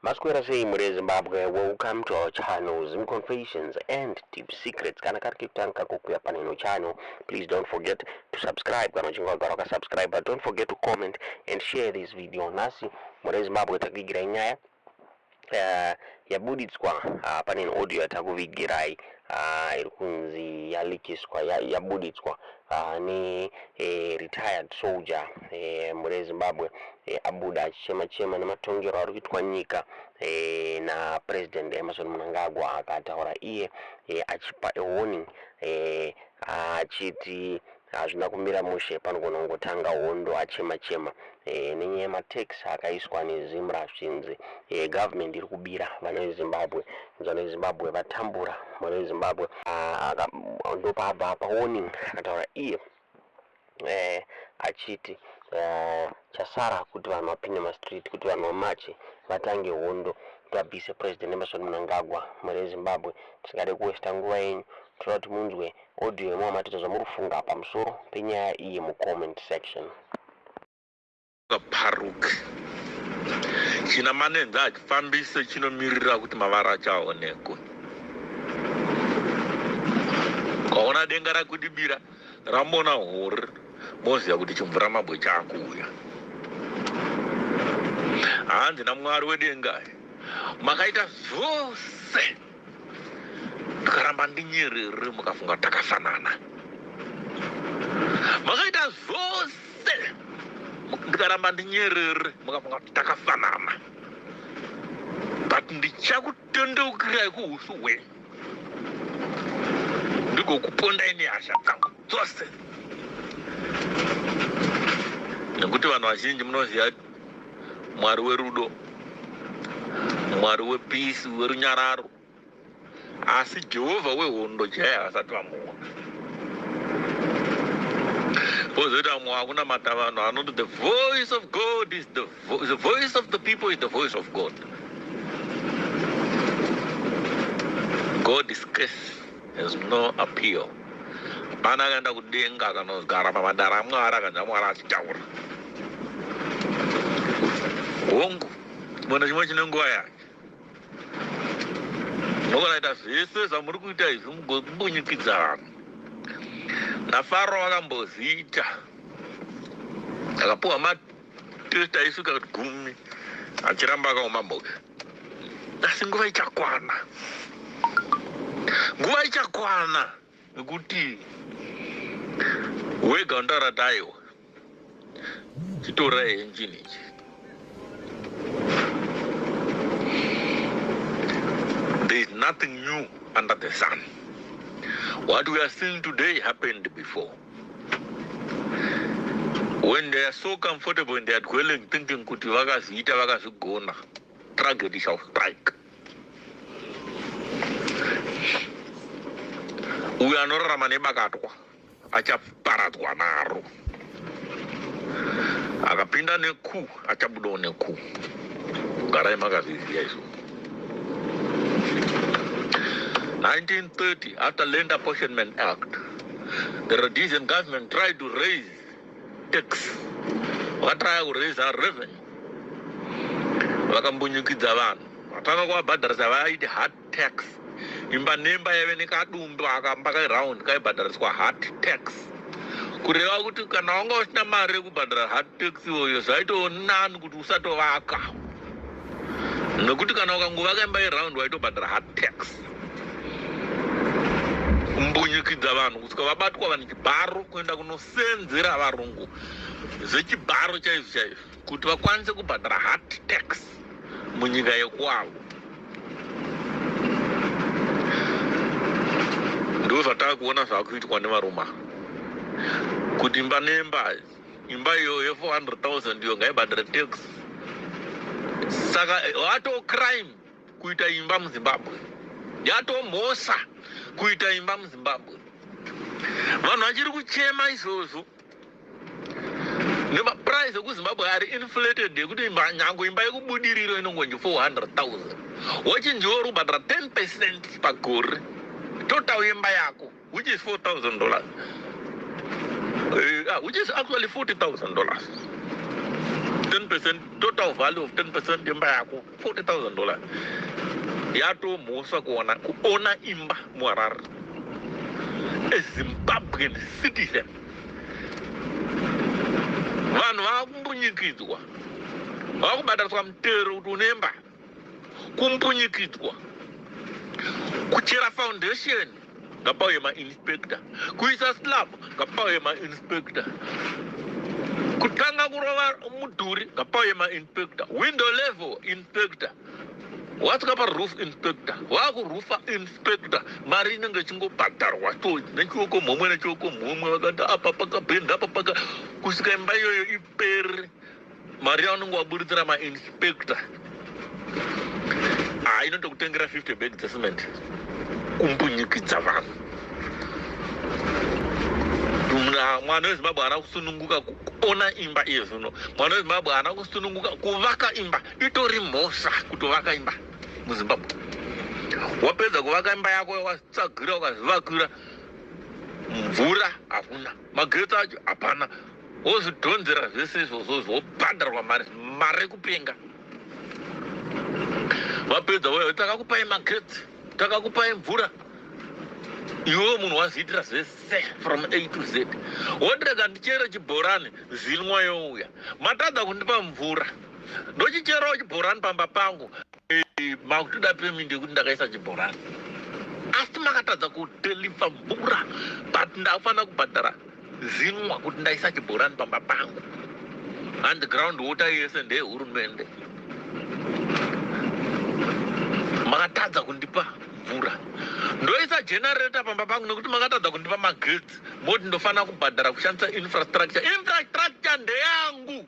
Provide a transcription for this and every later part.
Maswera sei mhuri yeZimbabwe, welcome to our channel Zim Confessions and Deep Secrets. Kana kari kekutanga kukuya pane ino channel, please don't forget to subscribe. Kana uchinge wagara wakasubscribe, but don't forget to comment and share this video. Nhasi mhuri yeZimbabwe takuigirai nyaya yabuditswa pane ino audio yatakuvigirai iri kunzi yalikiswa yabuditswa ne retired soldier mhuri yeZimbabwe abuda achichema chema nematongero ari kuitwa nyika naPresident Emmerson Mnangagwa. Akataura iye achipa a warning achiti hazvina kumira mushe, panogona kungotanga hondo. Achema chema nenyaya yematax akaiswa neZIMRA, zvichinzi government iri kubira vana veZimbabwe, vana veZimbabwe vatambura. Mhuri yeZimbabwe, ndopaabva apa warning, akataura iye achiti chasara kuti vanhu vapinde mastreet, kuti vanhu vamache, vatange hondo kuti vabvise President Emmerson Mnangagwa. Mhuri yeZimbabwe, tisingade kuwesta nguva yenyu, toda kuti munzwe audio yemuwamatidza zvamuri kufunga pamusoro penyaya iyi mucomment section. Paruki china manenza achifambise chinomirira kuti mavara achaonekwe. Ukaona denga rakudibira ramona hori, moziva kuti chimvura mabwe chaakuuya. Hanzi naMwari wedenga, makaita zvose ndikaramba ndinyerere, mukafunga takafanana. Makaita zvose ndikaramba ndinyerere, mukafunga kuti takafanana, but ndichakutendeukirai kuhusu hwenyu, ndigokupondai nehasha dzangu dzose, nekuti vanhu vazhinji munoziva Mwari werudo, Mwari wepeace, werunyararo, asi Jehovha wehondo chaiye havasati vamuona. Pozoita vamwe vakunamata vanhu vanoti the voice of God is the voice of the people is the voice of God. God's case has no appeal. Hapana akaenda kudenga akanogara pamadara aMwari akanzi Mwari achitaura. Hongu, chimwe nechimwe chine nguva yake. Munogona kuita zvese zvamuri kuita izvi, mugombunyikidza vanhu. NaFaro vakamboziita, akapiwa matest aisvika 10, achiramba akaoma mboga, asi nguva ichakwana, nguva ichakwana nekuti wega unotaura kuti aiwa, chitorai engine ichi. There is nothing new under the sun. What we are seeing today happened before. When they are so comfortable in their dwelling, thinking kuti vakazviita, vakazvigona, tragedy shall strike. Uyo anorarama nebakatwa achaparadzwa naro. Akapinda neku achabudawo neku. Garai makazviziva izvo. 1930, after Land Apportionment Act, the Rhodesian government tried to raise tax, vakatraya kuraise revenue, vakambunyukidza vanhu, vatanga kuvabhadharisa vaiti hut tax. Imba nemba yaive nekadumbu akamba karound kaibhadhariswa hut tax, kureva kuti kana wanga usina mari yekubhadhara hut tax iyoyo, zvaitoo nani kuti usatovaka, nekuti kana ukangovaka imba yeround waitobhadhara hut tax. Kumbunyikidza vanhu kusvika vabatwa vanhu chibharo, kuenda kunosenzera varungu zvechibharo chaizvo chaizvo kuti vakwanise kubhadhara hut tax munyika yekwavo. Ndo zvatava kuona zvakuitwa nevaroma, kuti imba nemba, imba iyo ye400 000 iyo ngaibhadhare tax. Saka yato crime kuita imba muZimbabwe, yatomhosva kuita imba muZimbabwe. Vanhu vachiri kuchema izvozvo nemaprice ekuZimbabwe ari inflated, yekuti imba, nyange imba yekuBudiriro inongonzi 400 000, wochinjiwo uri kubhadhara 10% pagore total yemba yako, which is $4000, which is actually $40,000. 10%, total value of 10% yemba yako, $40,000, yatomhosva kuona kuona imba muHarare, a Zimbabwean citizen. Vanhu vakumbunyikidzwa, vakubhadhariswa mutero kuti unemba. Kumbunyikidzwa, kuchera foundation ngapauye mainspector, kuisa slab ngapauye mainspector, kutanga kurova mudhuri ngapauye mainspector, window level inspector, wasvika paroof inspector, wakurufa inspector. Mari inenge ichingobhadharwa so nechioko mhomwe, nechioko mhomwe, vakati apa pakabhenda, apa paka, kusvika imba iyoyo ipere. Mari yaunenge waburitsira mainspector ha inotokutengera 50 bag dzecement. Kumbunyikidza vanhu. Mwana weZimbabwe haana kusununguka kuona imba iye zvino. Mwana weZimbabwe haana kusununguka kuvaka imba. Itori mhosva kutovaka imba muZimbabwe. Wapedza kuvaka imba yako, watsvagira, ukazvivakira, mvura hakuna, magetsi acho hapana, wozvidhonzera zvese izvozvo, zvobhadharwa mari, mari yekupenga. Vapedza voya, takakupai magetsi, takakupai mvura. Iwewo munhu wazviitira zvese from A to Z, wotirega ndichere chibhorani, ZINWA youya, matadza kundipa mvura, ndochicherawo chibhorani pamba pangu. Makutoda payment yekuti ndakaisa chibhorani, asi makatadza kudeliver mvura, but ndakufanira kubhadhara ZINWA kuti ndaisa chibhorani pamba pangu. And ground water yese ndeyehurumende. Makatadza kundipa mvura, ndoisa generator pamba pangu nekuti makatadza kundipa magetsi, moti ndofanira kubhadhara kushandisa infrastructure. Infrastructure ndeyangu.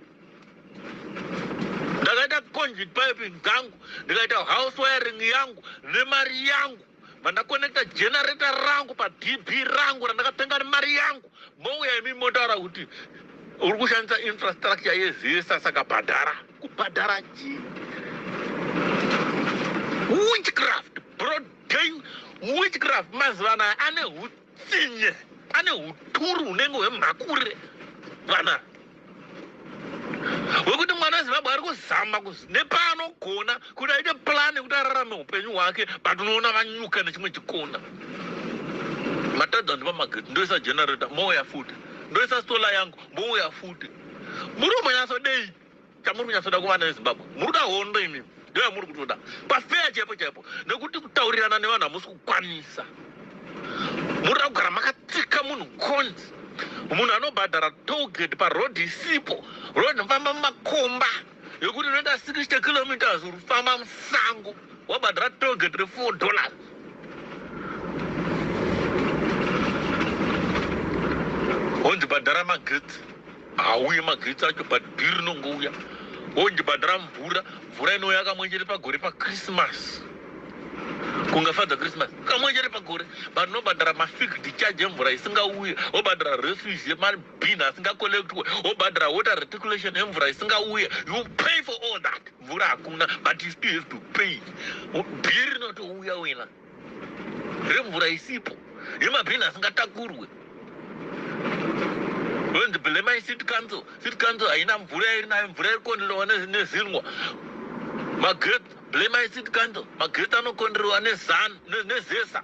Ndakaita conduit piping dzangu, ndikaita house wiring yangu nemari yangu, mandakonekta generator rangu paDB rangu randakatenga nemari yangu. Mouya imi motaura kuti uri kushandisa infrastructure yeZESA, saka bhadhara. Kubhadhara chii? Witchcraft, broad day witchcraft. Mazuva anaya ane utsinye, ane uturu hunenge hwemhakure vana, wekuti mwana weZimbabwe ari kuzama nepaanogona kuti aite plan yekuti ararame upenyu hwake, but unoona vanyuka nechimwe chikona. Matadza ndipa magetsi, ndoisa generator, mouya futi. Ndoisa solar yangu, mouya futi. Muri kumbonyatsodei? Chamuri kunyatsoda kuvana veZimbabwe, muri kuda hondo imi, ndo yamuri kutoda pafeya chaipo chaipo, nekuti kutaurirana nevanhu hamusi kukwanisa. Muri kuda kugara makatsika munhu konzi munhu anobhadhara tollgate parodhi isipo, rodhi inofamba mumakomba yekuti unoita 60 kilometers uri kufamba musango, wabhadhara tollgate re$4. Honzi bhadhara magetsi, hauye magetsi acho, but bhiri rinongouya. Honzi bhadhara mvura, mvura inouya kamwe chete pagore paChristmas, kungafadza Christmas kamwe chete pagore, but unobhadhara mafixed charge emvura isingauye, wobhadhara refuse yemabhini asingacollectwe, wobhadhara water reticulation yemvura isingauye. You pay for all that. Mvura hakuna, but you still have to pay. Bhiri rinotouya wena remvura isipo, yemabhini asingatakurwe. Wenzi blamai city council. City council haina mvura iri nayo, mvura iri kukonderewa neZINWA. Magetsi, blamai city council, magetsi anokonderewa neZESA.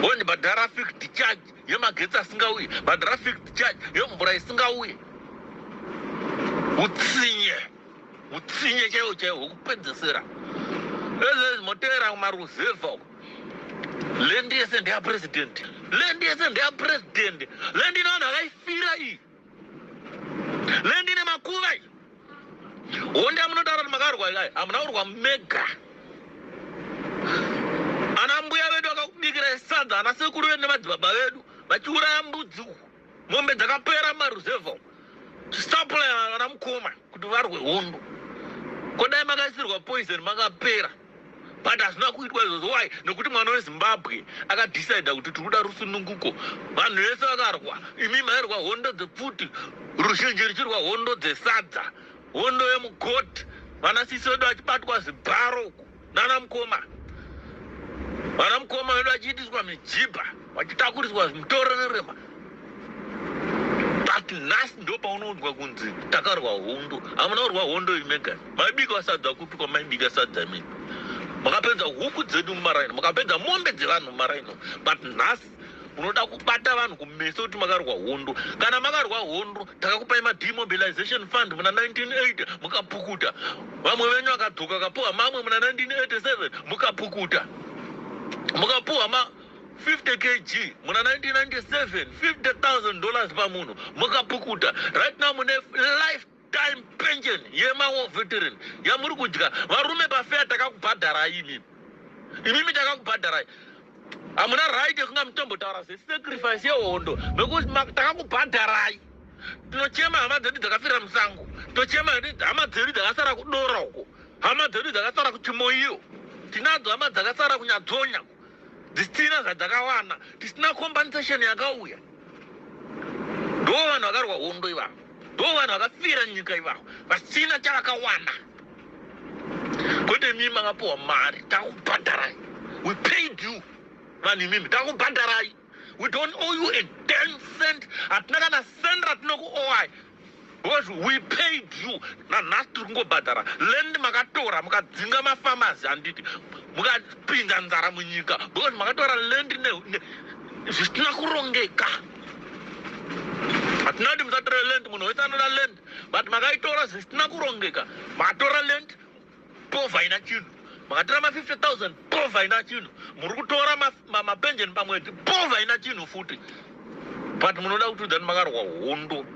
Wonzi bhadhara fixed charge yemagetsi asingauye, bhadhara fixed charge yemvura isingauye. Utsinye, utsinye chaiwo chaiwo hwekupedzesera. Ezvezvi moteera kumaruzevha uko, land yese ndeyapurezidendi, land yese ndeyapurezidendi. Land ine vanhu vakaifira iyi, land ine makuva iyi. Honda munotaura kuti makarwa kai, hamuna kurwa mega. Ana mbuya vedu vakakubikirai sadza, ana sekuru vedu nemadzibaba vedu vachiuraya mbudzi uku, mombe dzakapera mumaruzevha uku, supply vana mukoma kuti varwe hondo. Kodai makaisirwa poison makapera, but hazvina kuitwa izvozvo. Why? Nekuti mwana weZimbabwe akadhisaidha kuti tiri kuda rusununguko. Vanhu vese vakarwa. Imi mairwa hondo dzepfuti, ruzhinji richirwa hondo dzesadza, hondo yemugoti, vanasisi vedu vachibatwa zvibharo uku nana mukoma, vana mukoma vedu vachiitiswa mijibha, vachitakuriswa zvimutoro nerema. But Nhasi ndo paunoudzwa kunzi takarwa hondo. Hamuna kurwa hondo imega. Maibika sadza kupi kwamaibika sadza imimi? Makapedza huku dzedu mumaraini, makapedza mombe dzevanhu mumaraini, but nhasi munoda kubata vanhu kumeso kuti makarwa hondo. Kana makarwa hondo, takakupai mademobilization fund muna 1980, mukapukuta. Vamwe venyu vakadzoka, kapuwa mamwe muna 1987, mukapukuta. Mukapuwa ma 50 kg muna 1997, $50,000 pamunhu, mukapukuta. Right now mune lifetime pension yemawar veteran yamuri kudya. Varume, pafeya, takakubhadharai imimi. Imimi takakubhadharai. Hamuna right yekunga mutombotaura zvesacrifice yehondo nekuti takakubhadharai. Tinochema hama dzedu dzakafira musango, tochema hama dzedu dzakasara kudora uko, hama dzedu dzakasara kuchimoiyo. Tinadzo hama dzakasara kunyadzonya, dzisina zvadzakawana, tisina compensation yakauya. Ndo vanhu vakarwa hondo ivavo, ndo vanhu vakafira nyika ivavo, vasina chavakawana. Kwete mimi makapiwa mari. Takubhadharai, we paid you. Vanhu imimi, takubhadharai. We don't owe you a damn cent. Hatina kana cent ratinokuowai because we paid you. Nanhasi tiri kungobhadhara land makatora, mukadzinga mafarmers, handiti? Mukapinza nzara munyika because makatora land zvisina kurongeka. Hatina kuti musatore land, munhu wese anoda land, but makaitora zvisina kurongeka. Makatora land, povha ina chinhu. Makatora ma50 000, povha ina chinhu. Muri kutora mapension pamwedzi, povha ina chinhu futi, but munoda kutiudza kuti makarwa hondo.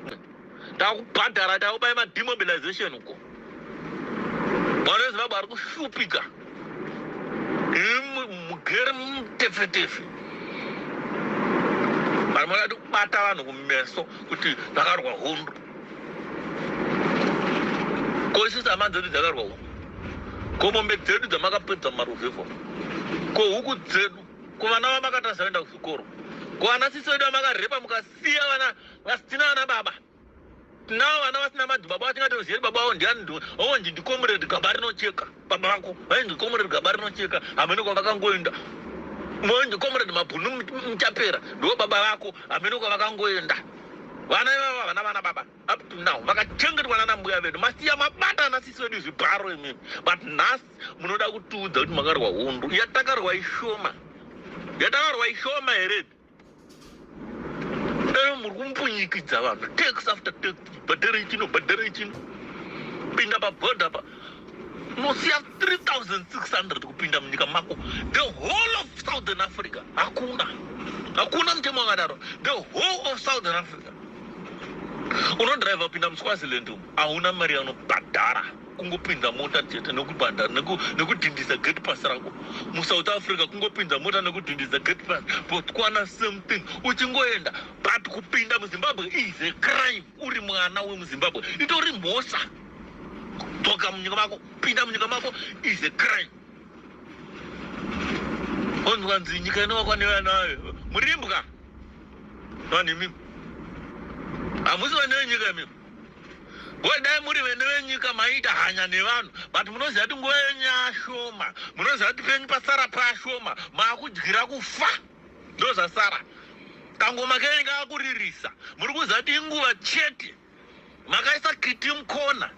Takubhadhara, takupai mademobilization uko. Mwana weZimbabwe ari kushupika, mugere mutefetefe, but munoda kubata vanhu kumeso kuti takarwa hondo. Ko isusu hama dzedu dzakarwa hondo? Ko mombe dzedu dzamakapedza mumaruzevha? Ko huku dzedu? Ko vana vamakatadza kuenda kuzvikoro? Ko vana sisi vedu vamakarepa, mukasiya vana vasina vana baba? Tinavo vana vasina madzibaba, vatingatozivi baba vavo ndiani. Onzi ndicomrade Gaba Rinocheka. Baba vako vainzi Comrade Gaba Rinocheka, hamene kwavakangoenda. Moinzi Comrade Mabhunu Muchapera, ndo baba vako, hamene kwavakangoenda. Vana ivava vana vana baba up to now vakachengetwa nana mbuya vedu. Masiya mabata ana sisi vedu zvibharo imimi, but nhasi munoda kutiudza kuti makarwa hondo. Yatakarwa ishoma, yatakarwa ishoma here? Dai muri kumpunyikidza vanhu, tax after tax, bhadharei chino, bhadharei chino. Pinda pabhodha pa, unosiya 3600 kupinda munyika mako. The whole of Southern Africa hakuna, hakuna mutemo wakadaro. The whole of Southern Africa, unodhiraivha kupinda muSwaziland umu, hauna mari yaunobhadhara, kungopinza mota chete nekubhadhara nekudhindisa gate pass rako. MuSouth Africa, kungopinza mota nekudhindisa gate pass. Botswana, same thing, uchingoenda. But kupinda muZimbabwe is a crime. Uri mwana wemuZimbabwe, itori mhosva kudzoka munyika mako. Kupinda munyika mako is a crime. Onzwanzi nyika inovakwa nevanayo. Murimbwa vanhu imimi, hamusi vane venyika imimi. Dai muri vene venyika, maita hanya nevanhu, but munoziva kuti nguva yenyu yashoma. Munoziva kuti penyu pasara pashoma, maakudyira kufa, ndo zvasara. Kangoma kenyu kaakuririsa. Muri kuziva kuti inguva chete. Makaisa kiti mukona,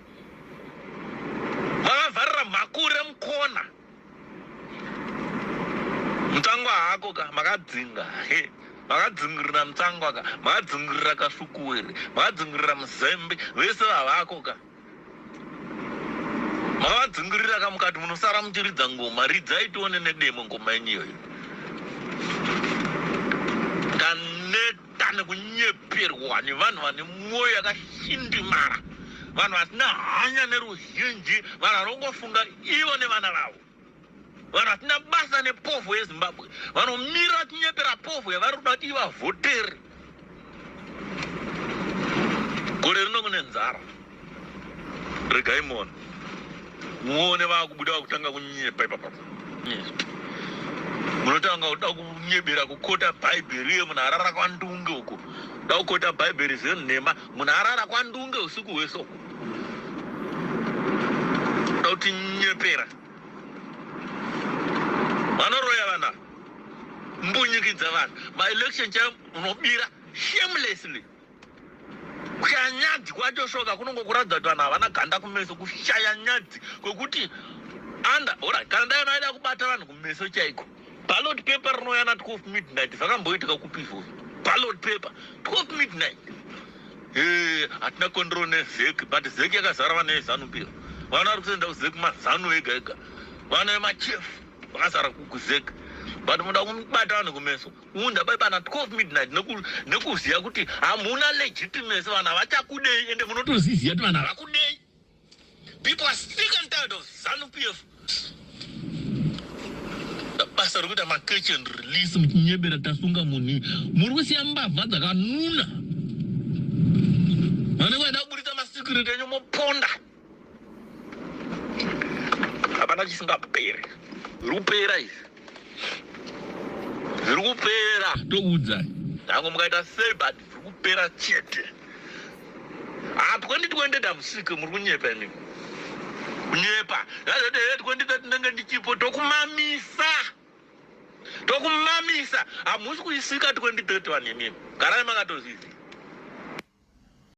makavharira mhakure mukona. Mutsangwa hako ka, makadzinga he, makadzingirira Mutsangwa ka, makadzingirira Kasukuwere, makadzingirira Muzembe, vese vavako ka, makavadzingirira ka. Mukati munosara muchiridza ngoma, ridzai tione nedemo ngoma yenyu iyoyo. Taneta nekunyeperwa nevanhu vane mwoyo yakashindimara, vanhu vasina hanya neruzhinji, vanhu vanongofunga ivo nevana vavo, vanhu vasina basa nepovho yeZimbabwe, vanomira vachinyepera povho yavari kuda kuti ivavhotere. Gore rino kune nzara, regai muone, muone vaakubuda vakutanga kunyepa ipapa. Munotanga kuda kunyebera kukota Bhaibheri iye munhu arara kwaNdunge uko, da kukota Bhaibheri zvenhema, munhu arara kwaNdunge usiku hwese uko, da kutinyepera. Vanoroya vanhu, mbunyikidza vanhu. Maelection chaiyo unobira shamelessly. Kushaya nyadzi kwacho shoka kunongokuratidza kuti vanhu havana ganda kumeso. Kushaya nyadzi kwekuti anda ora kana dai maida kubata vanhu kumeso chaiko, ballot paper rinouya na 12 midnight. Zvakamboitika kupi izvozvo? Ballot paper 12 midnight. Hatina control neZEC, but ZEC yakazara vana veZANU PF. Vana vari kuenda kuZEC maZANU ega ega, vana vemachefu vakazara kuZEC, but muda kubata vanhu kumeso, unda bai pana 12 midnight, nekuziva kuti hamuna legitimacy. Vanhu havachakudei, ende munotoziziva kuti vanhu havakudei. People are sick and tired of ZANU PF. Basa rekuita macatch and release, muchinyebera tasunga munhu, muri kusiya mbavha dzakanuna. Vanenge vaida kuburitsa masecret enyu, moponda. Hapana chisingaperi, zviri kupera izvi, zviri kupera. Tokuudzai nhango mukaita sei, but zviri kupera chete. Ha, 2020 hamusvike, muri kunyepa imimi, kunyepa. Yazoti he 2030 ndenge ndichipo, tokumamisa, tokumamisa. Hamusi kuisvika 2030, vanhu imimi garai makatozvizi.